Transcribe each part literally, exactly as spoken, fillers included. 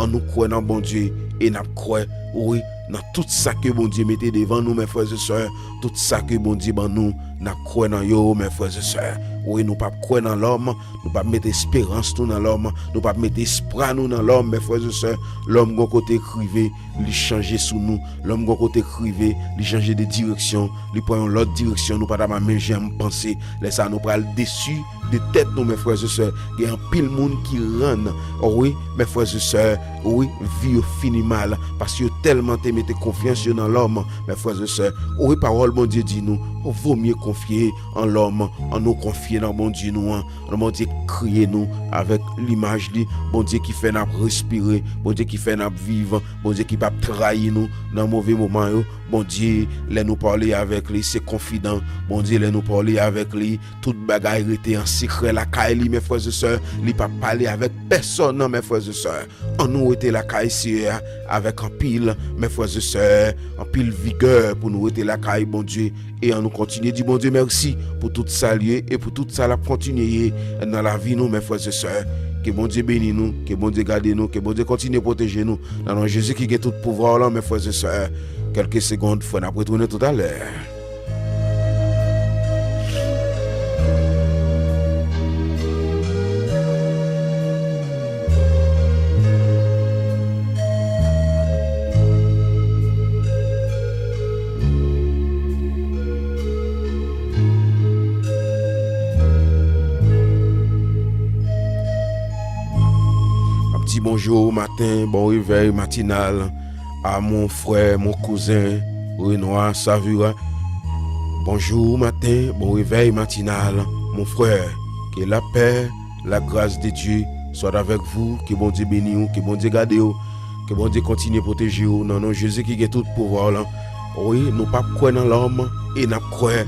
An nou kwè nan Bondye e n ap kwè, wi, nan tout sa ke Bondye mete devan nou, mè frè e sè, tout sa ke Bondye ban nou, n ap kwè nan yo, mè frè e sè. Wi, nou p ap kwè nan lòm, nou p ap mete esperans nou nan lòm, nou p ap mete espwa nou nan lòm, mè frè e sè. Lòm gon kote k rive, li chanje sou nou. Lòm gon kote k rive, li chanje de direksyon, li pran yon lòt direksyon, nou pa t ap menm jan m panse. Lè sa a, nou pral desi de tèt nou, mè frè e sè. Gen anpil moun ki rann, wi, mè frè e sè, wi, vi yo fini mal, paske yo tèlman te mete konfyans yo nan lòm, mè frè e sè. Wi, pawòl Bondye di nou, vo mye konfye an lòm, an nou konfye nan Bondye nou an. Nan Bondye k kreye nou avèk limaj li, Bondye ki fè n ap respire, Bondye ki fè n ap viv, Bondye ki p ap trayi nou nan move moman yo, Bondye, lè nou pale avèk li, se konfidan. Bondye, lè nou pale avèk li, tout bagay rete an sekrè lakay li, mè frè e sè. Li p ap pale avèk pèsonn, mè frè e sè. An nou rete lakay Seyè a avèk anpil, mè frè e sè, anpil vigè pou nou rete lakay Bondye. E an nou kontinye di Bondye mèsi pou tout sa l ye e pou tout sa l ap kontinye ye nan lavi nou, mè frè e sè. Ke Bondye beni nou, ke Bondye gade nou, ke Bondye kontinye pwoteje nou. Nan non Jezi ki gen tout pouvwa w lan, mè frè e sè. Kèlke segond, frè, n ap retounen toutalè. M ap di bonjou maten, bon revèy matinal a mon frè, mon kouzen Renoir Savura. Bonjou maten, bon revèy matinal, mon frè. Ke lapè, lagras de Dye swa avèk vou, ke Bondye beni w, ke Bondye gade w, ke Bondye kontinye pwoteje w nan non Jezi ki gen tout pouvwa w lan. Wi, nou p ap kwè nan lòm e n ap kwè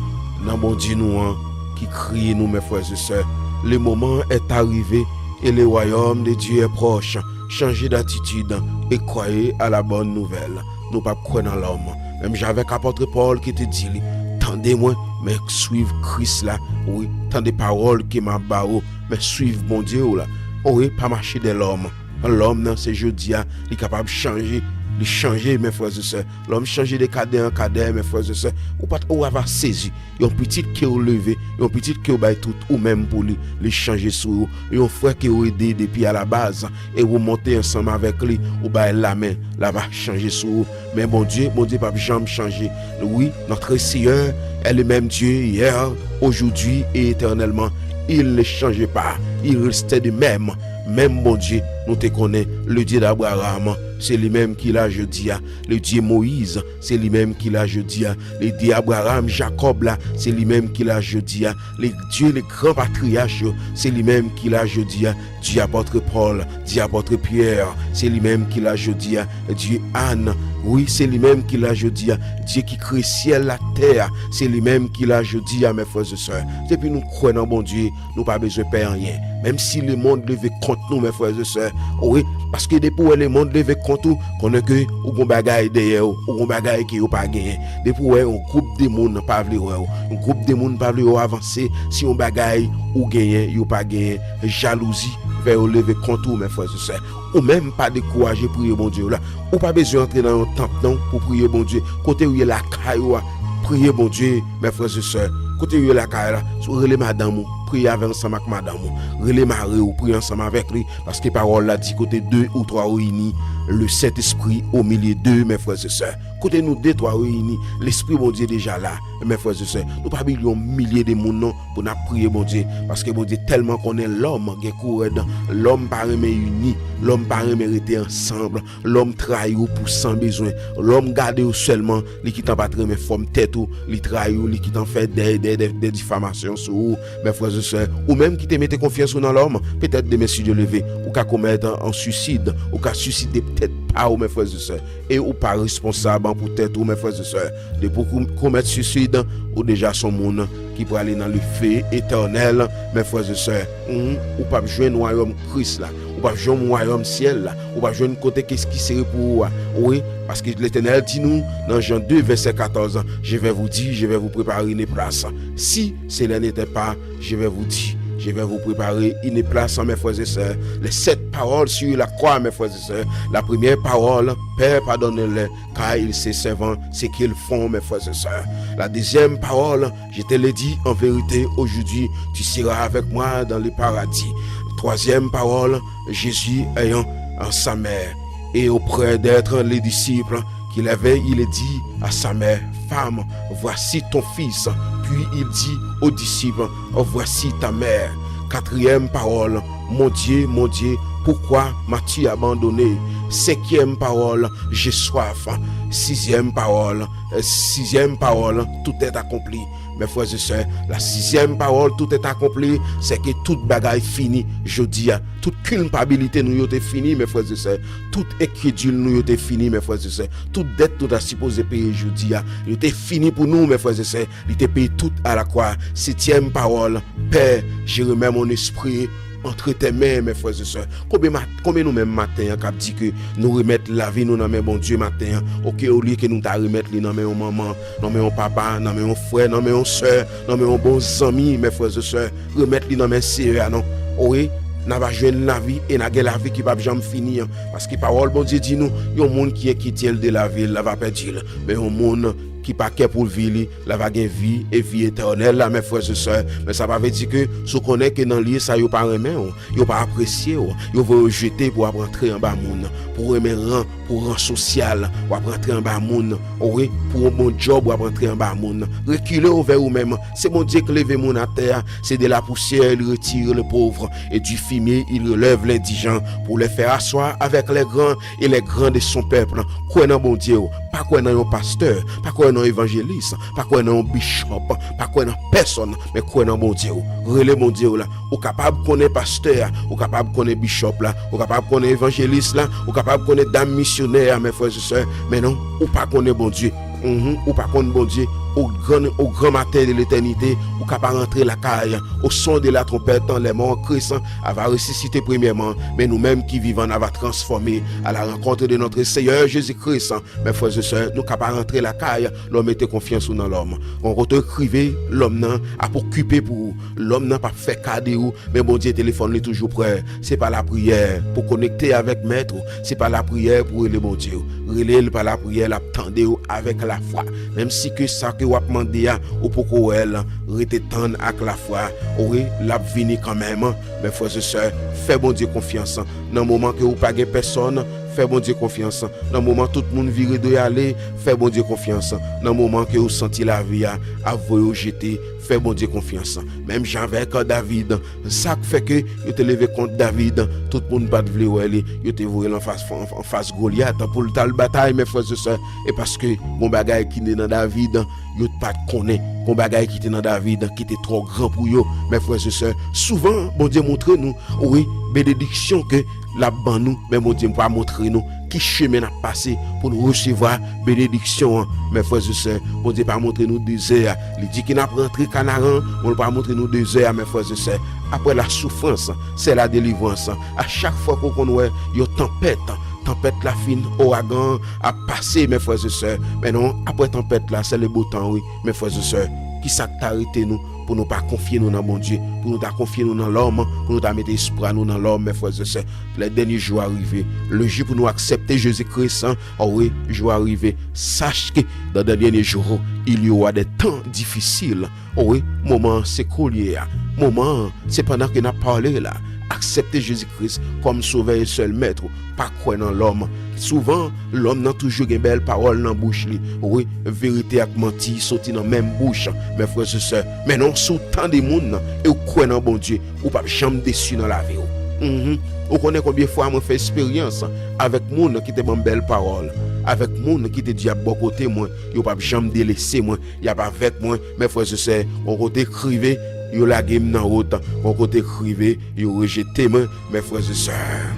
nan Bondye nou an ki kreye nou, mè frè e sè. Le moment est arrivé et le royaume de Dieu est proche. Changez d'attitude et croyez à la bonne nouvelle. Nou p ap kwè nan lòm. Menm jan avèk apòt Pòl ki te di li, tande mwen, men swiv Kris la. Wi, tande pawòl ke m ap ba ou, men swiv Bondye w la. Wi, pa mache dèyè lòm. Lòm nan, se jodi a, li kapab chanje. Li chanje, mè frè e sè. Lòm chanje de kadè an kadè, mè frè e sè. Ou pa t, ou ava sezi. Yon pitit ke w leve, yon pitit ke w bay tout ou menm pou li, li chanje sou ou. Yon frè ke w ede depi alabaz, e ou monte ansanm avèk li, ou bay lamen, l ava chanje sou ou. Men Bondye, Bondye p ap janm chanje. Wi, notre Seigneur est le même Dieu hier, aujourd'hui et éternellement. Il ne change pas. Il reste de même. Menm Bondye nou te konnen, le Dieu d'Abraham, se li menm ki la jodi a. Le Dieu Moïse, se li menm ki la jodi a. Le Dieu Abraham, Jakòb la, se li menm ki la jodi a. Le Dieu, le gran patriyach yo, se li menm ki la jodi a. Dieu apòt Pòl, Dieu apòt Pyè, se li menm ki la jodi a. Dieu Ann, wi, se li menm ki la jodi a. Dieu ki kreye syèl la, tè a, se li menm ki la jodi a, mè frè e sè. Depi nou kwè nan Bondye, nou pa bezwen pè anyen. Menm si lemonn leve kont nou, mè frè e sè, wi, paske depi w wè lemonn leve kont ou, konnen ke ou gon bagay dèyè w, ou gon bagay ke yo pa genyen. Depi w wè yon gwoup de moun pa vle wè w, yon gwoup de moun pa vle wè w avanse, se yon bagay ou genyen, yo pa genyen. Jalouzi fè yo leve kont ou, mè frè e sè. Ou menm pa dekouraje priye Bondye w la. Ou pa bezwen antre nan yon tanp non pou priye Bondye. Kote w ye lakay ou a, priye Bondye, mè frè e sè. Kote w ye lakay la, rele madanm ou, priye avè ansanm ak madanm ou. Rele mari w, priye ansanm avèk li, paske pawòl la di kote de ou twa reyini, le Sentespri o milye de, mè frè e sè. Kote nou de twa reyini, Lespri Bondye deja la, mè frè e sè. Nou pa bezwen yon milye de moun non pou n ap priye Bondye, paske Bondye tèlman konnen lòm gen kou rèd, lòm pa renmen ini, lòm pa renmen rete ansanm, lòm trayi w pou san bezwen, lòm gade w sèlman, li gentan pa t renmen fòm tèt ou, li trayi w, li gentan fè dè, dè, dè, dè difamasyon sou ou, mè frè e sè. Ou menm ki te mete konfyans ou nan lòm, petèt demen si Dye leve, ou ka komèt an, an suisid, ou ka siside tèt pa w, mè frè e sè. E ou pa responsab pou tèt ou, mè frè e sè. Depi w kou-, komèt suisid, ou deja se yon moun ki prale nan le feu éternel, mè frè e sè. Ou, ou p ap jwenn wayòm Kris la, ou p ap jwenn wayòm syèl la, ou p ap jwenn kote ki, ki sere pou ou a. Wi, paske Letènèl di nou nan Jan de, vèsè katòz, je vais vous dire, je vais vous préparer une place. Si cela n'était pas, je vais vous dire, Je vais vous préparer une place, mes frères et sœurs. Les sept paroles sur la croix, mes frères et sœurs. La première parole, Père, pardonne-les, car ils ne savent ce qu'ils font, mes frères et sœurs. La deuxième parole, je te le dis en vérité, aujourd'hui, tu seras avec moi dans le paradis. Troisième parole, Jésus ayant sa mère et auprès d'être les disciples qu'il avait, il dit à sa mère, Femme, voici ton fils. Puis il dit aux disciples, Voici ta mère. Quatrième parole, Mon Dieu, mon Dieu, pourquoi m'as-tu abandonné? Cinquième parole, J'ai soif. Sixième parole, euh, sixième parole, Tout est accompli. Mes frères et sœurs, la sixième parole, Tout est accompli, c'est que tout bagay fini jodi a. Tout kilpabilite nou yo te fini, mes frères et sœurs. Tout enkyetid nou yo te fini, mes frères et sœurs. Tout dèt nou ta sipoze peye jodi a, yo te fini pou nou, mes frères et sœurs. Li te peye tout à la croix. Septième parole, Père, je remets mon esprit entre tes mains, mes frères et sœurs. Konbyen, ma- konbyen nou menm maten an k ap di ke nou remèt lavi nou nan men Bondye maten an? Oke, olye ke nou ta remèt li nan men yon manman, nan men yon papa, nan men yon frè, nan men yon sè, nan men yon bon zanmi, mes frères et sœurs, remèt li nan men Seyè a non. Wi, n a va jwenn lavi e n a gen lavi ki p ap janm fini an. Paske pawòl Bondye di nou, yon moun ki enkyete l de lavi l la va pèdi l. Men yon moun ki pa kè pou vi li, la va gen vi e vi etènèl la, mes frères et sœurs. Men sa pa vle di ke si w konnen ke nan lye sa yo pa renmen w, yo pa apresye w, yo voye w jete pou w ap rantre anba moun, pou w renmen ran, pou ran sosyal, w ap rantre anba moun, wi, pou yon bon djòb, w ap rantre anba moun. Rekile w vè ou menm. Se Bondye k leve moun atè a. C'est de la poussière, il retire le pauvre, et du fumier, il relève l'indigent, pour les faire asseoir avec les grands et les grands de son peuple. Kwè nan Bondye w. Pa kwè nan yon pastè, pa kwè nan yon evanjelis, pa kwè nan yon bishop, pa kwè nan pèsonn, men kwè nan Bondye w. Rele Bondye w la. Ou kapab konnen pastè a, ou kapab konnen bishop la, ou kapab konnen evanjelis la, ou kapab konnen dam misyonè a, mes frères et sœurs, men non, ou pa konnen Bondye. Mhm, ou pa konn Bondye, au grand, au grand matin de l'éternité, ou ka pa rantre lakay, au son de la trompette, les morts en Christ, a va ressusciter premièrement, men nou menm ki vivan, a va transformer à la rencontre de notre Seigneur Jésus-Christ. Mes frères et sœurs, nou ka pa rantre lakay, lè w mete konfyans ou nan lòm. Yon kote w ekrive, lòm nan ap okipe pou ou, lòm nan p ap fè ka de ou, men Bondye telefòn li toujou prè. Se pa lapriyè pou konekte avèk mèt ou, se pa lapriyè pou rele Bondye w. Rele l pa lapriyè, l ap tande w avèk lafwa. Menm si ke sa ke w ap mande a, ou poko wè l, rete tann ak lafwa. Wi, l ap vini kanmenm. Mes frères et sœurs, fè Bondye konfyans. Nan moman ke ou pa gen pèsonn, fè Bondye konfyans. Nan moman tout moun vire do y ale, fè Bondye konfyans. Nan moman ke ou santi lavi a ap voye w jete, fè Bondye konfyans. Menm jan avèk David, sa k fè ke yo te leve kont David, tout moun pa t vle wè li, yo te voye l anfas, anfas Golyat pou l t al batay, mes frères et sœurs. E paske gon bagay ki te nan David, yo pa t konnen. Gon bagay ki te nan David ki te twò gran pou yo, mes frères et sœurs. Souvan, Bondye montre nou, wi, benediksyon ke l ap ban nou, men Bondye pa montre nou ki chemen n ap pase pou n resevwa benediksyon an, mes frères et sœurs. Bondye pa montre nou dezè a. Li di ke n ap rantre Kanaran, men l pa montre nou dezè a, mes frères et sœurs. Après la souffrance, c'est la délivrance. A chak fwa ke w konn wè yon tanpèt, tanpèt la fin, ouragan an ap pase, mes frères et sœurs. Men non, apre tanpèt la, c'est le beau temps, wi, mes frères et sœurs. Kisa k ta rete nou pou nou pa konfye nou nan Bondye, pou nou ta konfye nou nan lòm, pou nou ta mete espwa nou nan lòm, mes frères et sœurs? Lè dènye jou a rive, le jou pou nou aksepte Jezi Kris, an, o wi, jou a rive. Sache que dans les derniers jours, il y aura des temps difficiles. O wi, moman an se koulye a. Moman an, se pandan ke n ap pale la. Aksepte Jezi Kris kòm Sovè e sèl Mèt ou. Pa kwè nan lòm. Souvan, lòm nan toujou gen bèl pawòl nan bouch li. Wi, verite ak manti soti nan menm bouch, mes frères et sœurs. Men non, si w tande moun nan e w kwè nan Bondye, ou p ap janm desi nan lavi w. Mhm. Ou konnen konbyen fwa mwen fè esperyans avèk moun ki te ban m bèl pawòl, avèk moun ki te di y ap bò kote mwen, yo p ap janm delese mwen, y ap avèk mwen, mes frères et sœurs, yon kote k rive, yo lage m nan wout, yon kote k rive, yo rejete mwen, mes frères et sœurs.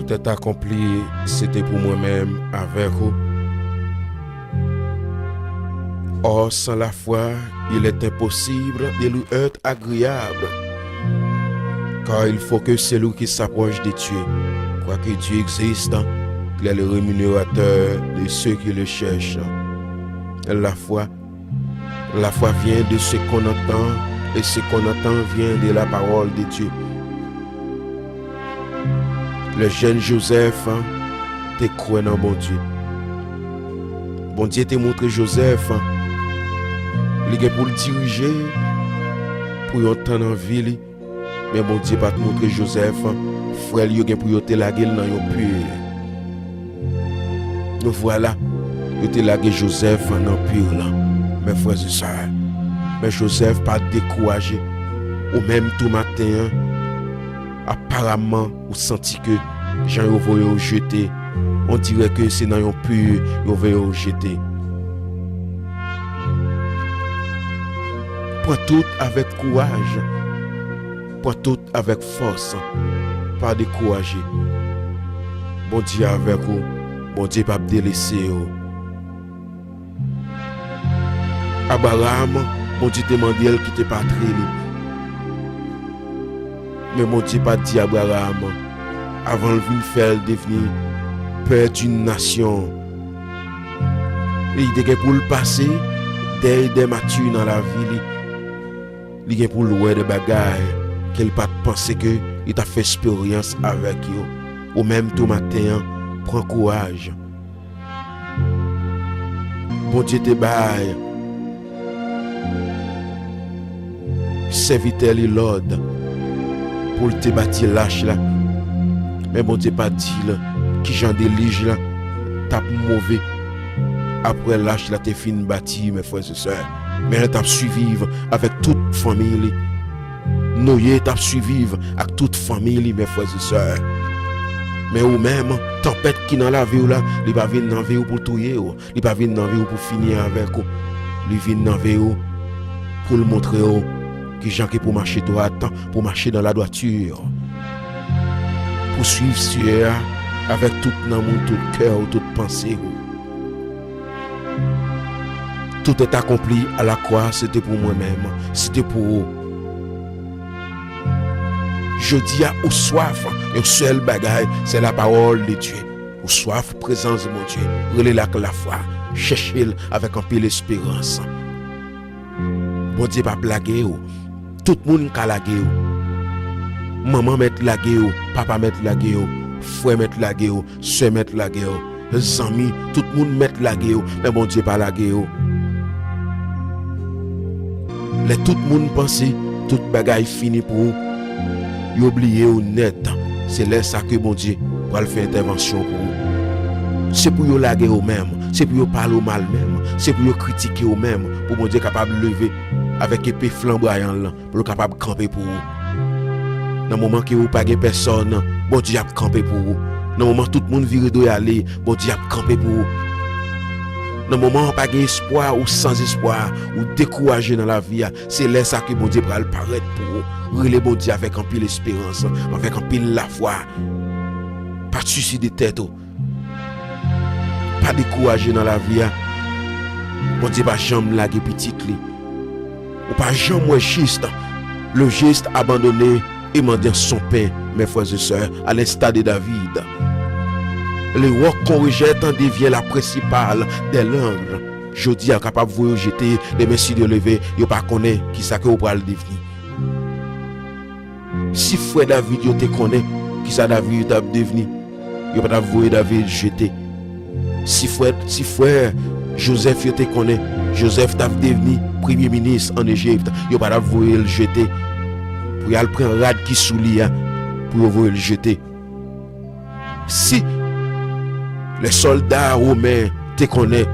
Tout est accompli, c'était pour moi-même avec vous. Or, sans la foi, il est impossible de lui être agréable, car il faut que celui qui s'approche de Dieu croit que Dieu existe, qu'il est le rémunérateur de ceux qui le cherchent. La foi, la foi vient de ce qu'on entend, et ce qu'on entend vient de la parole de Dieu. Le jeune Joseph te kwè nan Bondye. Bondye te montre Joseph li gen pou l dirije pou yon tan nan vi li, men Bondye pa t montre Joseph frè l yo gen pou yo te lage l nan yon pi. Nou vwala, yo te lage Joseph nan pi lan. Men frè e sè, men Joseph pa dekouraje. Ou menm tou maten an, aparamman, ou santi ke jan yo voye w jete, on dirè ke se nan yon pi yo voye w jete. Pran tout avèk kouraj. Pran tout avèk fòs. Pa dekouraje. Bondye avèk ou. Bondye p ap delese w. Abraram, Bondye te mande l kite patri li. Men Bondye pa t di Abraram, avan l vin fè l devni pè d'une nation, li te gen pou l pase dèy dè mati nan lavi li. Li gen pou l wè de bagay ke l pa t panse ke li t ap fè esperyans avèk yo. Ou menm tou maten an, pran kouraj. Bondye te bay sèvitè li lòd pou l te bati lach la. Men Bondye pa t di l kijan delij la t ap move apre lach la te fin bati, men frè e sè. Men l t ap siviv avèk tout fanmi li. Noye t ap siviv ak tout fanmi li, men frè e sè. Men ou menm, tanpèt ki nan lavi w la, li pa vin nan vi w pou touye w. Li pa vin nan vi w pou fini avèk ou. Li vin nan vi w pou l montre w kijan ke pou mache dwat, pou mache nan ladwati, pou swiv Seyè a avèk tout nanm ou, tout kè ou, tout panse ou. Tout est accompli à la croix, se te pou mwen menm, se te pou ou. Jodi a, ou swaf yon sèl bagay, se la parole de Dieu. Ou swaf prezans Bondye, rele l ak lafwa, chèche l avèk anpil esperans. Bondye p ap lage w. Tout moun ka lage w. Manman mèt lage w, papa mèt lage w, frè mèt lage w, sè mèt lage w, zanmi, tout moun mèt lage w, men Bondye pa lage w. Lè tout moun panse tout bagay fini pou ou, yo bliye w nèt, se lè sa ke Bondye pral fè entèvansyon pou ou. Se pou yo lage w menm, se pou yo pale w mal menm, se pou yo kritike w menm, pou Bondye kapab leve avèk epe flanbrayan l lan, pou l kapab kanpe pou ou. Nan moman ke ou pa gen pèsòn, Bondye ap kanpe pou ou. Nan moman tout moun vire do y ale, Bondye ap kanpe pou ou. Nan moman ou pa gen espwa, ou san espwa, ou dekouraje nan lavi a, se lè sa ke Bondye pral parèt pou ou. Rele Bondye avèk anpil esperans, avèk anpil lafwa. Pa siside tèt ou. Pa dekouraje nan lavi a. Bondye pa janm lage pitit li. Ou pa janm wè jis, le juste abandonné et mendiant son pain, mes frères et sœurs, à l'instar de David. Le roc qu'on rejette devient la principale des langues. Jodi a kapab voye w jete, demen si Dye leve, yo pa konnen kisa ke ou pral devni. Si frè David yo te konnen kisa David t ap devni, yo pa t ap voye David jete. Si frè, si frè Jozèf yo te konnen Jozèf t ap devni premye minis ann Ejip, yo pa t ap voye l jete. Pou y al pran rad ki sou li a, pou yo voye l jete. Si lè sòlda women te konnen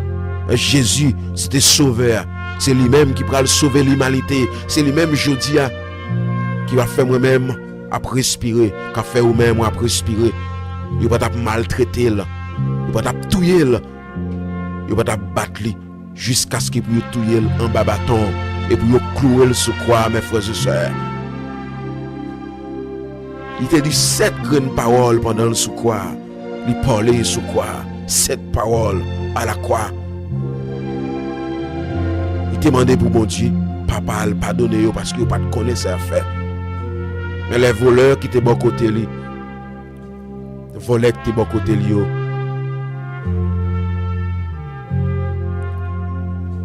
Jezi se te Sovè a, se li menm ki pral sove limanite, se li menm jodi a ki va fè mwen menm ap respire, k ap fè ou menm w ap respire. Yo pa t ap maltrete l, yo pa t ap touye l, yo pa t ap bat li, jiskaske pou yo touye l anba baton e pou yo klouwe l sou kwa, mes frères et sœurs. Li te di sèt grenn pawòl pandan l sou kwa a. Li pale sou kwa a, sèt pawòl alakwa. Li te mande pou Bondye, Papa l, padone yo, paske yo pa t konnen sa y ap fè. Men lè volè ki te bò kote li, vòlè ki te bò kote li yo,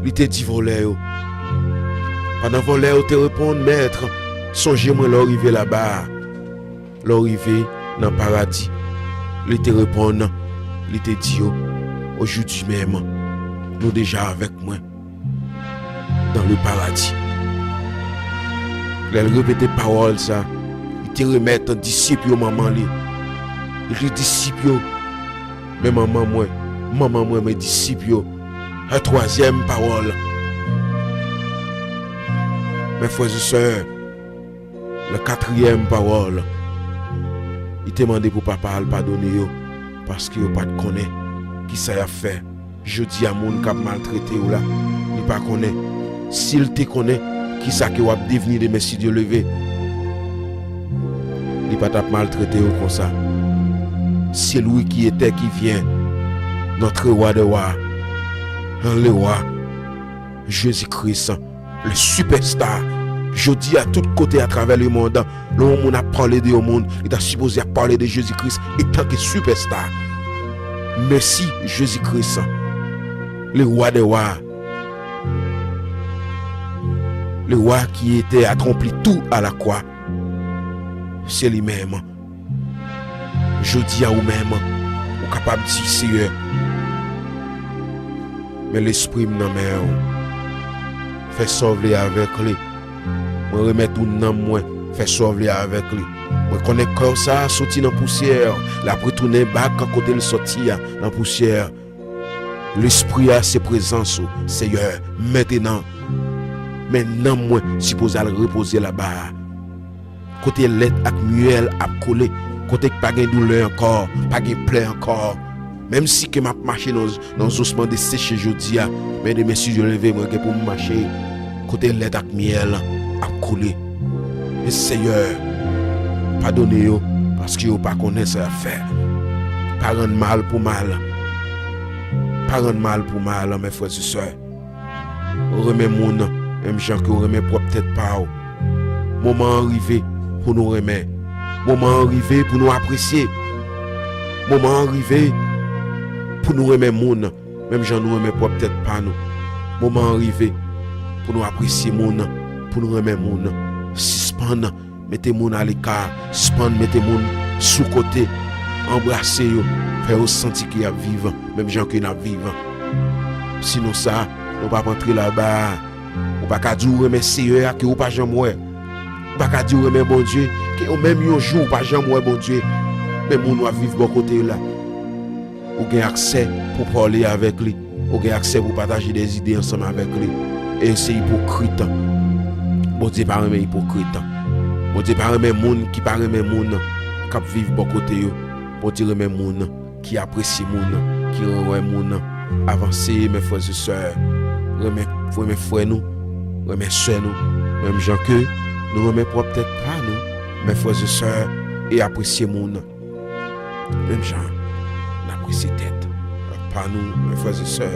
li te di vòlè yo, pandan vòlè yo te reponn, Mèt, sonje mwen lè w rive laba a. Lè w rive nan paradi. Li te reponn, li te di yo, Aujourd'hui même, nou deja avèk mwen dans le paradis. Lè l repete pawòl sa, li te remèt disip yo manman li. Li di disip yo, Men manman mwen, manman mwen, men disip yo. Yon twazyèm pawòl. Men frè e sè, le katriyèm pawòl, li te mande pou Papa l padone yo, paske yo pa t konnen kisa y ap fè. Jodi a, moun k ap maltrete w la, li pa konnen. Si l te konnen kisa ke w ap devni demen, si Dye leve, li pa t ap maltrete w konsa. C'est lui qui était, qui vient, notre roi des rois, le roi, Jésus-Christ, le superstar. Jodi a, tout kote atravè lemonn, lè yon moun ap pale de yon moun, li ta sipoze ap pale de Jezi Kris etanke superstar. Mèsi, Jezi Kris, le roi des rois, le roi qui était accompli tout à la croix. Se li menm. Jodi a, ou menm, ou kapab di, Seyè, men lespri m nan men w. Fè sa w vle avèk li. Mwen remèt ou nanm mwen. Fè sa w vle avèk li. Mwen konnen kò sa a soti nan pousyè. L ap retounen bak kote l soti a, nan pousyè. Lespri a se prezans ou, Seyè, mentenan. Men nanm mwen sipoze al repoze laba a. Kote lèt ak myèl ap koule, kote k pa gen doulè ankò, pa gen plè ankò. Menm si ke m ap mache nan, nan zosman deseche jodi a, men demen si Dye leve, mwen gen pou m mache kote lèt ak myèl ap koule. Men Seyè, padone yo, paske yo pa konnen sa y ap fè. Pa rann mal pou mal. Pa rann mal pou mal, men frè e sè. Renmen moun, menm jan ke w renmen pwòp tèt pa w. Moman an rive pou nou renmen. Moman an rive pou nou apresye. Moman an rive pou nou renmen moun, menm jan nou renmen pwòp tèt pa nou. Moman an rive pou nou apresye moun, pou nou renmen moun. Sispann mete moun aleka, sispann mete moun sou kote, anbrase yo, fè yo santi ke y ap viv menm jan ke n ap viv. Sinon sa, nou p ap antre laba a. Ou pa ka di ou renmen Seyè a ke ou pa janm wè. Ou pa ka di ou renmen Bondye ke ou menm yon jou ou pa janm wè Bondye. Men moun w ap viv bò kote yo la, ou gen aksè pou pale avèk li. Ou gen aksè pou pataje de zide ansanm avèk li. E se ipokrit. Bondye pa renmen ipokrit. Bondye pa renmen moun ki pa renmen moun k ap viv bò kote yo. Bondye renmen moun ki apresye moun, ki renmen moun. Avanse, men frè e sè. Renmen, renmen frè nou, renmen sè nou, menm jan ke nou renmen pwòp tèt pa nou, men frè e sè, e apresye moun. Menm jan n apresye tèt pa nou, men frè e sè.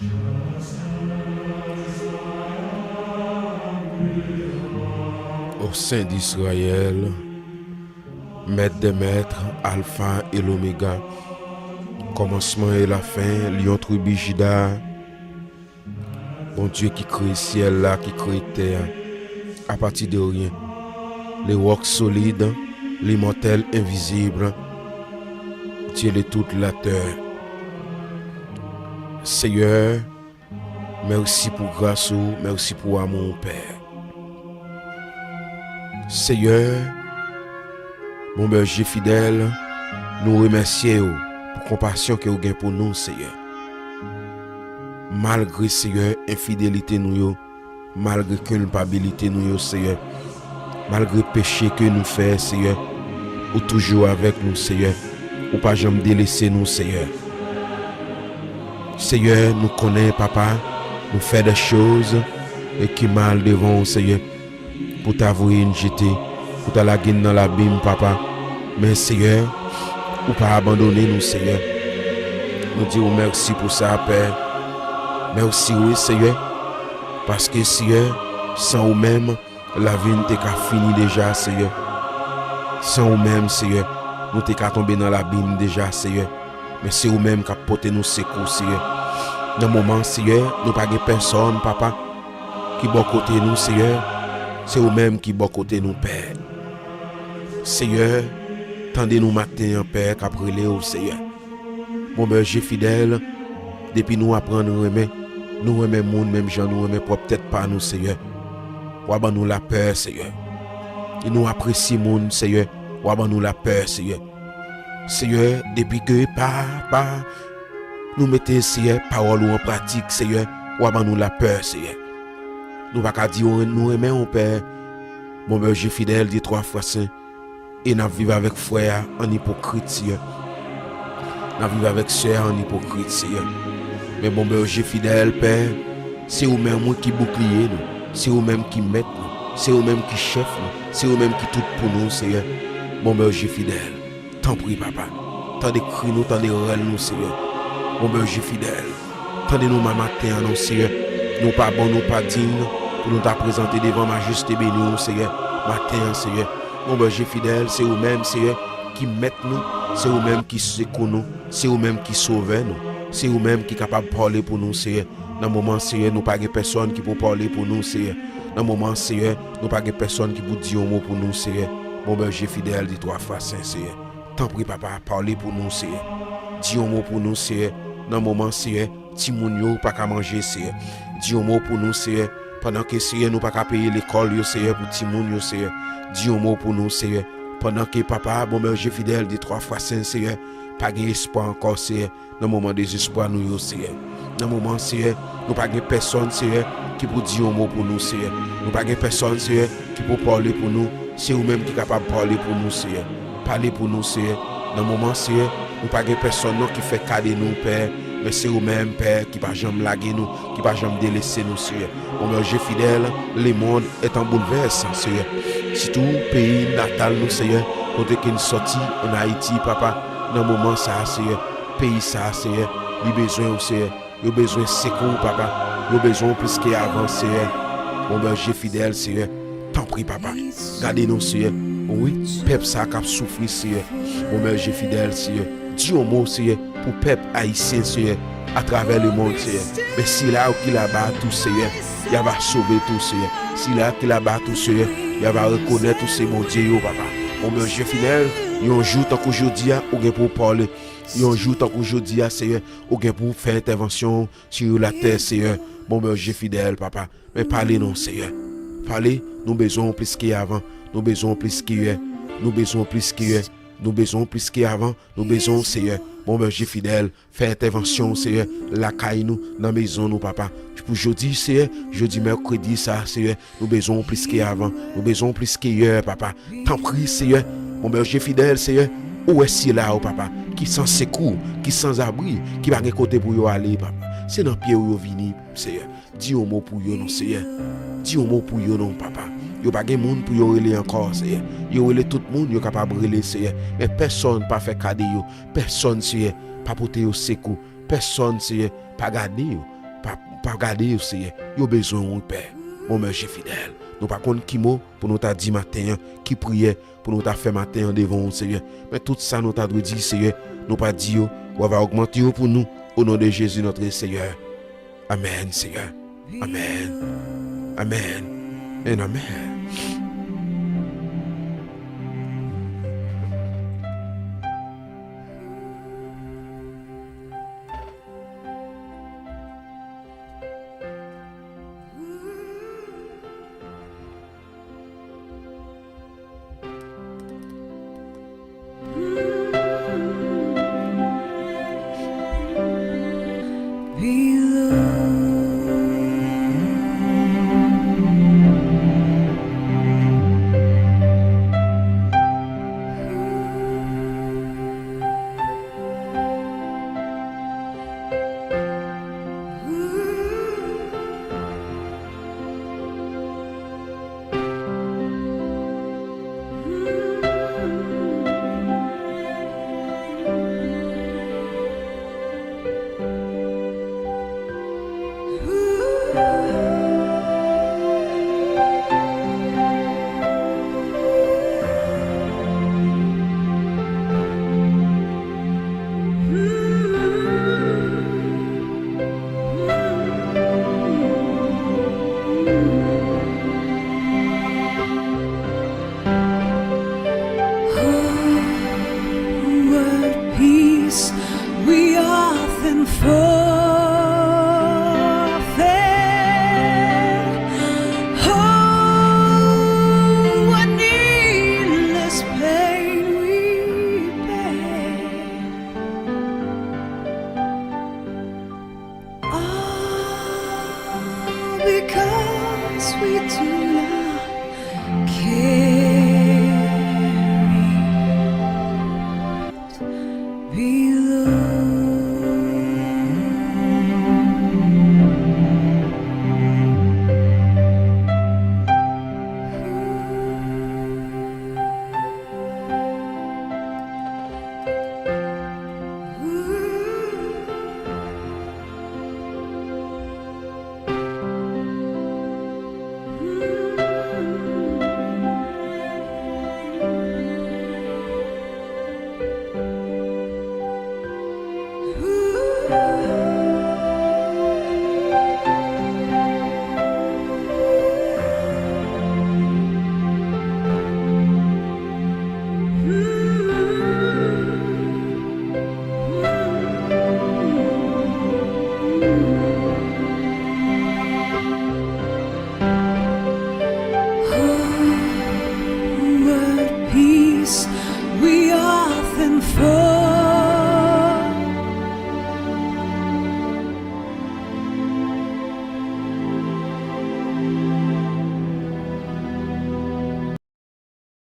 O Sen d'Izrayèl, Mèt dè mèt, Alfa e Lomega, kòmansman e lafen, Lyon tribi Jida, Bondye ki kreye syèl la, ki kreye tè a, apati de ryen, le roc solide, l'immortel, invisible, Dieu de toute la terre. Seyè, mèsi pou gras ou, mèsi pou amou ou, Pè. Seyè, Bon Bèje fidèl, nou remèsye w pou konpasyon ke w gen pou nou, Seyè. Malgre, Seyè, enfidelite nou yo, malgre kilpabilite nou yo, Seyè, malgre peche ke nou fè, Seyè, ou toujou avèk nou, Seyè. Ou pa janm delese nou, Seyè. Seyè, nou konnen, Papa, nou fè de choz e ki mal devan w, Seyè, pou ta voye n jete, pou ta lage n nan labim, Papa. Men, Seyè, ou pa abandone nou, Seyè. Nou di w mèsi pou sa, Pè. Mèsi, wi, Seyè. Paske, Seyè, san ou menm, lavi n te ka fini deja, Seyè. San ou menm, Seyè, nou te ka tonbe nan labim deja, Seyè. Men se ou menm k ap pote nou sekou, Seyè. Nan moman, Seyè, nou pa gen pèsòn, Papa, ki bò kote nou, Seyè. Se ou menm ki bò kote nou, Pè. Seyè, tande nou maten an, Pè, k ap rele w, Seyè. Bon Bèje fidèl, depi nou aprann renmen, nou renmen moun menm jan nou renmen pwòp tèt pa nou, Seyè. W a ban nou lapè, Seyè. E nou apresye moun, Seyè. W a ban nou lapè, Seyè. Seyè, depi ke pa, pa, nou mete, Seyè, pawòl ou an pratik, Seyè, w a ban nou lapè, Seyè. Nou pa ka di w nou renmen w, Pè. Bon Bèje fidèl, de twa fwa sen. E n ap viv avèk frè a an ipokrit, Seyè. N ap viv avèk sè a an ipokrit, Seyè. Men Bon Bèje fidèl, Pè, se ou menm, wi, ki boukliye nou. Se ou menm ki mèt nou. Se ou menm ki chèf nou. Se ou menm ki tout pou nou, Seyè. Bon Bèje fidèl, tanpri, Papa, tande kri nou, tande rèl nou, Seyè. Bon Bèje fidèl, tande nou ma-, maten an, non, Seyè. Nou pa bon, nou pa diy pou nou ta prezante devan majeste beni w, Seyè, maten an, Seyè. Bon Bèje fidèl, se ou menm, Seyè, ki mèt nou, se ou menm ki sekou nou, se ou menm ki sovè nou, se ou menm ki kapab pale pou nou, Seyè. Nan moman, Seyè, nou pa gen pèsòn ki pou pale pou nou, Seyè. Nan moman, Seyè, nou pa gen pèsòn ki pou di yon mo pou nou, Seyè. Bon Bèje fidèl, de twa fwa sen, Seyè. Tanpri, Papa, pale pou nou, Seyè. Di yon mo pou nou, Seyè. Nan moman, Seyè, timoun yo pa ka manje, Seyè. Di yon mo pou nou, Seyè. Pandan ke, Seyè, nou pa ka peye lekòl yo, Seyè, pou timoun yo, Seyè. Di yon mo pou nou, Seyè. Pandan ke, Papa, Bon Bèje fidèl, de twa fwa sen, Seyè, pa gen espwa ankò, Seyè. Nan moman dezespwa nou yo, Seyè. Nan moman, Seyè, nou pa gen pèsòn, Seyè, ki pou di yon mo pou nou, Seyè. Nou pa gen pèsòn, Seyè, ki pou pale pou nou. Se ou menm ki kapab pale pou nou, Seyè. Pale pou nou, Seyè. Nan moman, Seyè, nou pa gen pèsòn non ki fè ka de nou, Pè. Men se ou menm, Pè, ki pa janm lage nou, ki pa janm delese nou, Seyè. Bon Bèje fidèl, le monde est en bouleverse, Seyè. Sitou peyi natal nou, Seyè, kote ke n sòti, ann Ayiti, Papa, nan moman sa a, Seyè, peyi sa a, Seyè, li bezwen w, Seyè. Yo bezwen sekou, Papa. Yo bezwen w plis ke avan, Seyè. Bon Bèje fidèl, Seyè. Tanpri, Papa. Gade nou, Seyè. Wi, pèp sa a k ap soufri, Seyè. Bon Bèje fidèl, Seyè. Di yon mo, Seyè, pou pèp ayisyen, Seyè, atravè lemonn, Seyè. Men sila yo ki laba tou, Seyè, y ava sove tou, Seyè. Sila ki laba tou, Seyè, y ava rekonèt ou se Bondye yo, Papa. Bon Bèje fidèl, yon jou tankou jodi a, ou gen pou w pale. Yon jou tankou jodi a, Seyè, ou gen pou w fè entèvansyon sou latè, Seyè. Bon Bèje fidèl, Papa. Men pale non, Seyè. Pale, nou bezwen w plis ke avan. Nou bezwen w plis ke yè. Nou bezwen w plis ke yè. Nou bezwen w plis ke avan. Nou bezwen w, Seyè. Bon Bèje fidèl, fè entèvansyon w, Seyè, lakay nou, nan mezon nou, Papa. Pou jodi, Seyè, jodi mèkredi sa, Seyè, nou bezwen w plis ke avan. Nou bezwen w plis ke yè, Papa. Tanpri, Seyè, Bon Bèje fidèl, Seyè, ou wè sila yo, Papa, ki san sekou, ki sanzabri, ki pa gen kote pou yo ale, Papa. Se nan pye w yo vini, Seyè. Di yon mo pou yo non, Seyè. Di yon mo pou yo non, Papa. Yo pa gen moun pou yo rele ankò, Seyè. Yo rele tout moun yo kapab rele, Seyè. Men pèsòn pa fè ka de yo. Pèsòn, Seyè, pa pote yo sekou. Pèsòn, Seyè, pa gade yo. Pa, pa gade yo, Seyè. Yo bezwen w, wi, Pè. Bon, men je fidèl. Nou pa konn ki mo pou nou ta di maten an, ki priyè pou nou ta fè maten an devan w, Seyè. Men tout sa nou ta dwe di, Seyè, nou pa di yo, w ava ogmante yo pou nou, o non de Jezi, notre Seyè. Amèn, Seyè. Amèn. Amèn. And amèn. Homeward peace we often forfeit. Oh, what needless pain we bear. All because we do not care.